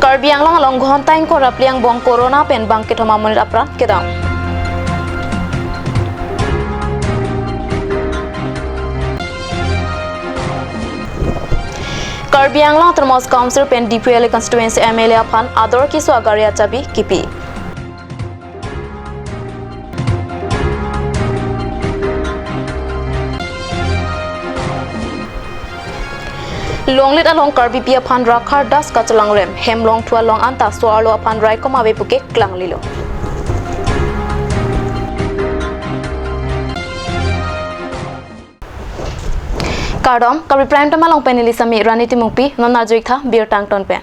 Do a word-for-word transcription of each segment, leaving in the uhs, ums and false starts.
Karbi Anglong along ghonta ingkoi ra phli angbong corona pen bang kethom amonit apran kedam. Karbi Anglong Autonomous Council pen Diphu L A constituency M L A aphan ador keso agari achabi kipi. Longlit along Karbipi aphan Rakhar Das kachelangrem, hem longthu along anta so-arlo aphan raikom ave puke klanglilo. Kardom, Karbi Prime Time along pen neli Sami Rani Timungpi, non arjuik tha birta angton pen.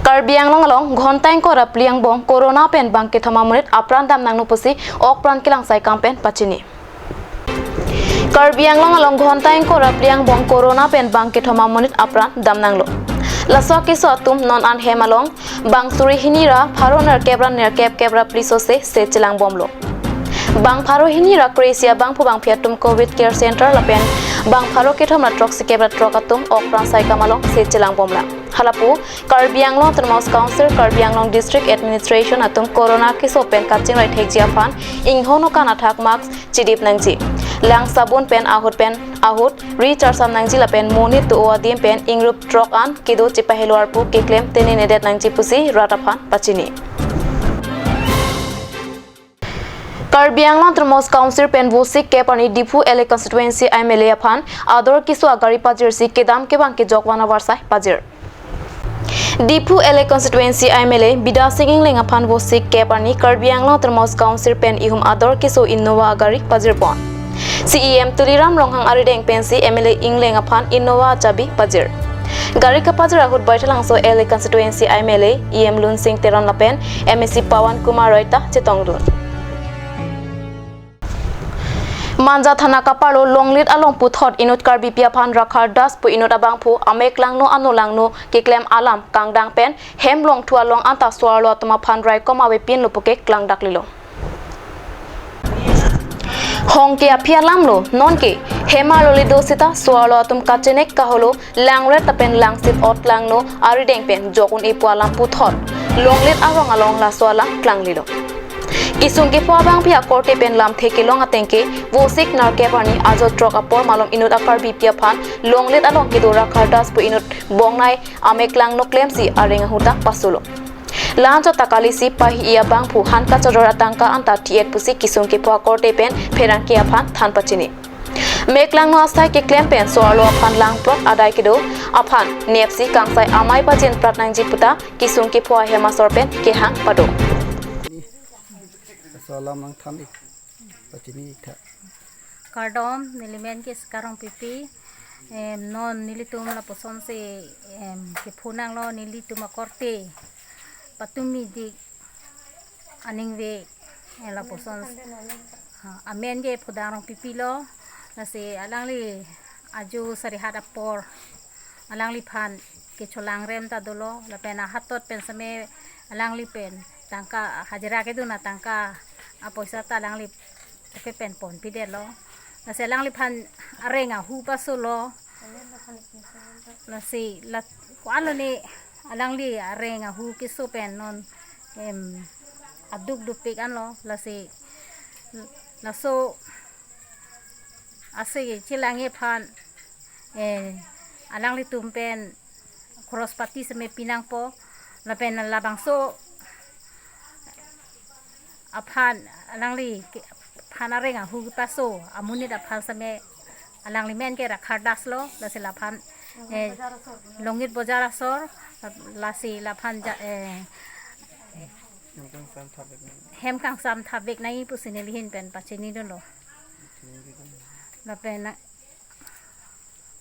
Karbi Anglong along ghonta ingkoi ra phli angbong corona pen bang kethom amonit apran dam nangno pusi ok pran kelang sai akam pen pachini. Karbi Anglong along ghonta ingkoi ra phli angbong corona pen bang kethom amonit apran dam nanglo. Laso akeso atum non an hem along bang suri hini ra pharo nerkep ra nerkep kep ra phli sose se chelang bomlo. Bang pharo hini ra kre-isi abangphu bangphi atum Covid Care Center lapen bang pharo kethom ra throksi kep ra throk atum ok pran sai akam along se chelang bomlang. Halapu Karbi Anglong Autonomous Council, Karbi Anglong District Administration atum corona keso pen kachingrai thekji aphan ingho nokan athak mask chidip nangji, lang sabun pen ahut pen ahut ri charsam nangji lapen monit do-o adim pen ingrup throk an kedo chepahelo arpu keklem tenine det nangji pusi rat aphan pachini. Karbi Anglong Autonomous Council pen vosik kep arni Diphu L A constituency M L A aphan ador keso agari pajirsi kedam kevang kejok van avarsai pajir. Diphu L A constituency M L A Bidya Sing Engleng aphan vosik kep arni Karbi Anglong Autonomous Council pen ihum ador keso Innova agari pajir pon. C E M Tuliram Ronghang arideng pensi M L A Engleng aphan Innova achabi pajir. Gari kapajir ahut Baithalangso L A constituency M L A E M Lunsing Teron lapen M A C Pawan Kumar Roy ta chetongdun. Manja thana kaparlo Longlit along puthot inut Karbipi aphan Rakhar Das pu inut abangphu amek langno ano langno keklem alam kangdang pen hem longthu along anta so-arlo atum aphan raikom avepinlo puke klangdaklilo. Hongke aphi alamlo, nonke hem arlo le do seta so-arlo atum kachenek kaholo langret lapen langsip ot langno arideng pen jok un-e pu alam puthot Longlit arong along laso alam klanglilo. Kesung kepho abangphi akorte pen lamthe kelong atengke vosik nerkep arni ajo throk apor malom inut a-Karbipi aphan Longlit along kedo Rakhar Das pu inut bongnai amek langno klemsi areng ahu ta pasolo. La-anchot ta kalisi pahi-i abangphu han kachojor atangka anta ti-et pusi kesung kepho akorte pen pherangke aphan than pachini. Mek langno asai keklem pen so-arlo aphan langplot adai kedo aphan nepsi kangsai amei pajin prat nangji puta kesung kepho ahem asor pen kehang pado. Laso alam nangthan-ik, pachini-ik tha. Kardom, neli men ke Skarong Pipi. Em, non nelitum lapuson si, em, kepho nanglo nelitum akorte. Patumi dik aningve, eh, lapuson, ah, amen ke Phodang Rongpipi lo, lasi alangli ajo sarihat apor alangliphan kecholangrem ta dolo, lapen ahatot pen seme alangli pen tangka hajira kedun atangka apoisa ta alangli pen ponpidetlo, lasi alangliphan areng ahu pasolo. Lasi la ko-an lo ne alangli areng ahu keso pen non, em, aduk dupik anlo, lasi laso ase chelang-e aphan, eh, alanglitum pen krospati seme pinangpo, lapen labangso aphan alangli ke-, aphan areng ahu paso amonit aphan seme alangli men ke Rakhar Das lo, lasi laphan, eh, Longit Bojar asor, lasi laphan ja-, eh, hem kangsam thapvek nangji, hem kangsam thapvek nangji pusi nelihin pen pachinidunlo. Pachinidun. Lapen na-,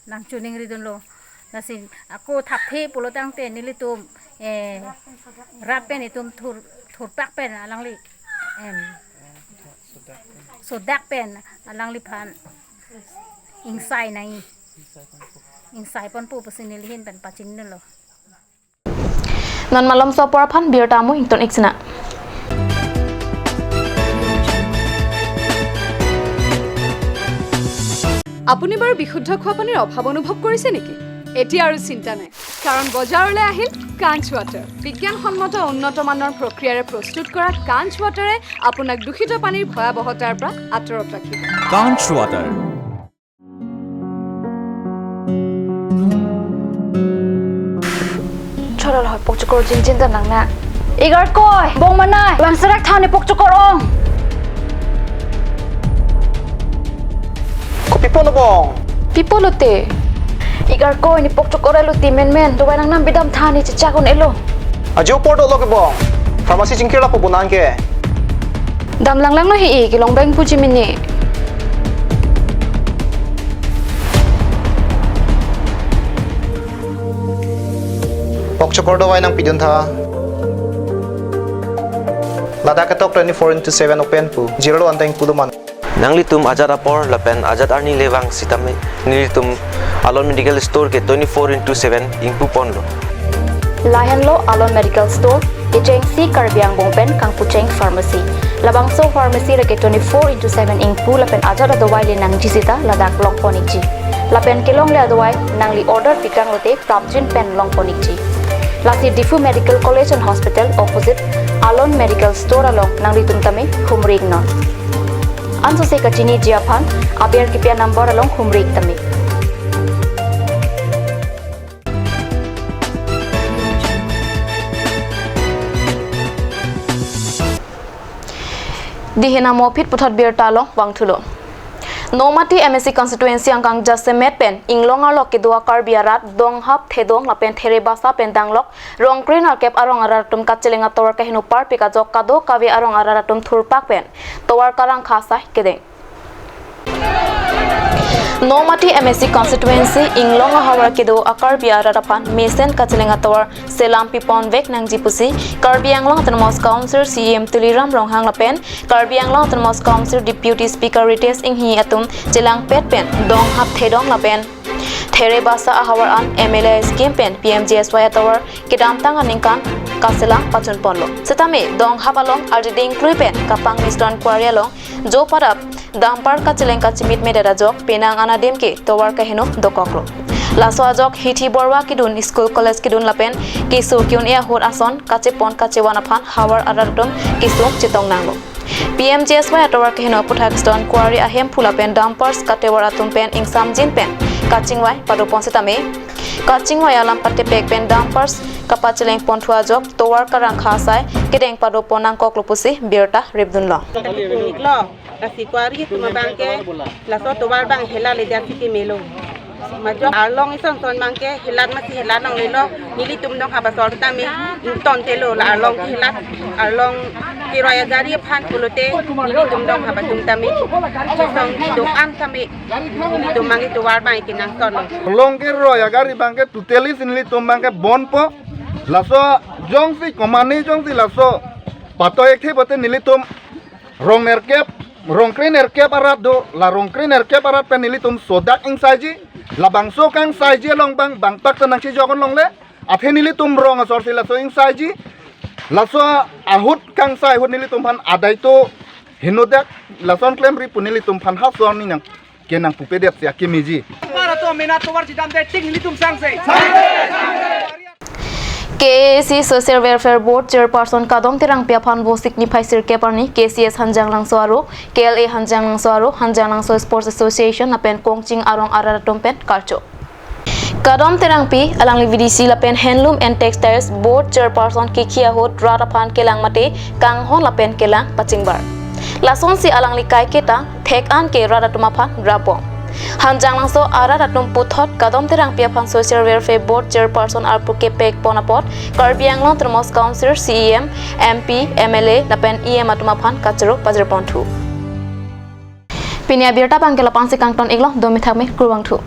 nangchiningridunlo. Lasi ako thapthe pulo tangte nelitum, eh, rat pen itum thur, thurpak pen alangli, em, sodak pen. Sodak pen alangliphan ingsai nangji. Ingsai ponpo. Ingsai ponpo pusi nelihin pen pachinidunlo. Non malomso apor aphan birta amu ington-ik sina. আপুনি বাৰু বিশুদ্ধ খোৱা পানীৰ অভাৱ অনুভৱ কৰিছে নেকি? এতিয়া আৰু চিন্তা নাই, কাৰণ বজাৰলৈ আহিল কাঞ্চ ৱাটাৰ, বিজ্ঞানসন্মত উন্নত মানৰ প্ৰক্ৰিয়াৰে প্ৰস্তুত কৰা কাঞ্চ ৱাটাৰে আপোনাক দূষিত পানীৰ ভয়াৱহতাৰ পৰা আঁতৰত ৰাখিব। কাঞ্চ water. Chorol hoi pokchokor jinjin ta nang na. Igarkoi, bong manai, bang serak thani pokchokor ong. Kopi pulo bong? Pi pulote? Igarkoi, ne pokchokor elo ti menmen, dovai nangnam bidam thani chechak un-elo. Ajo apor dolo ke bong. Pharmacy chingkir lapu bonang ke. Dam langlang no hi-i, kelong beng puji mini. Pokchokor dovai nangpidun tha. Ladak ketok twenty-four into seven open pu. Jirlo anteng pulo man. Nanglitum ajat apor lapen ajat arni le vang sitame nelitum Alon Medical Store ke twenty-four into seven ingpu ponlo. Lahenlo Alon Medical Store, kechengsi Karbi angbong pen kangpucheng pharmacy. Labangso pharmacy reke twenty-four into seven ingpu lapen ajat adovai le nangji sita ladak long pon ikji. Lapen kelongle adovai nangli order pikang lote prapjin pen long pon ikji. Lasi Diphu Medical College and Hospital opposite Alon Medical Store along nanglitum tame humri iknon. Ansose kachiniji aphan aber kipi a-number along humri ik tame. Dihina mo phit puthot birta along vangthulo. Nomati M A C constituency angkang jasemet pen inglong arlo kedo a-Karbi arat Donghap, Thedong lapen Therebasa pen danglok Rongkre nerkep arong arat atum kacheleng atovar kaheno parpik ajok kadokave arong arat atum thurpak pen tovar karangkha asai kedeng. Nomati M A C constituency inglong ahavar kedo a-Karbi arat aphan mesen kacheleng atovar selam piponvek nangji pusi Karbi Anglong Autonomous Council C E M Tuliram Ronghang lapen Karbi Anglong Autonomous Council Deputy Speaker Ritesh Enghi atum chelangpet pen Donghap, Thedong lapen Therebasa ahavar an M L A scheme pen P M G S Y atovar kedamtang aningkan kaselam pachun ponlo. Setame Donghap along arjiding klui pen Kapangni Stone Quarry along jo parap dumper kacheleng kachimit medet ajok penang an adim ke tovar kaheno dokoklo. Laso ajok hithi borwa kedun, school college kedun lapen keso ke-un-e ahut ason kachepon kachevan aphan havar arat atum kesung chetong nanglo. P M G S Y atovar kaheno aputhak Stone Quarry ahemphu lapen dumpers katevar atum pen ingsamjin pen kachingvai padopon setame kachingvai alam patepek pen dumpers kapacheleng ponthu ajok tovar karangkha asai kedeng padopon nangkoklo pusi birta ripdunlo. Lo, lasi quarry atum abang ke, laso tovar abang hela le dia siti melo. Majok arlong ison son abang ke, helat masi helat longlelo, nelitum Donghap asor tame ingtontelo, la arlong ke helat, arlong keroi agari aphan pulote, nelitum Donghap atum tame chesong do-an tame, nelitum abang ke tovar abang ke nangtonlo. Arlong keroi agari abang ke totally si nelitum abang ke bonpo, laso jongsi komane jongsi laso patoi ekthe pote nelitum rong nerkep, Rongkre nerkep arat do, la Rongkre nerkep arat pen nelitum sodak ingsaiji, labangso kangsaiji along abang, bangtak ta nangchejok longle, athe nelitum rong asor si laso ingsaiji, laso ahut kangsai ahut nelitum aphan adai to henodak, lason klemri pu nelitum aphan hason ni nang, kenang pupedet si akemiji. Para to mena tovar chidam de ting nelitum sangse. K A A C Social Welfare Board Chairperson Kadom Terangpi aphan Vosik niphai sirkep arni K C S Hanjanglangso aro, K L A Hanjanglangso aro, Hanjanglangso Sports Association lapen Kongching arong arat atum pen karcho. Kadom Terangpi, alangli V D C lapen Handloom and Textiles Board Chairperson kekhi ahut rat aphan kelang mate kanghon lapen kelang pachingbar. Lasonsi alangli kaiketa thek an ke rat atum aphan rapbom. Hanjanglangso arat atum puthot Kadom Terangpi aphan Social Welfare Board Chairperson arpu kepek pon apot Karbi Anglong Autonomous Council C E M, M P, M L A lapen E M atum aphan kachoro pajir ponthu. Pini abirta abang ke la-an si kangton iklo, dome thakme, kurvangthu.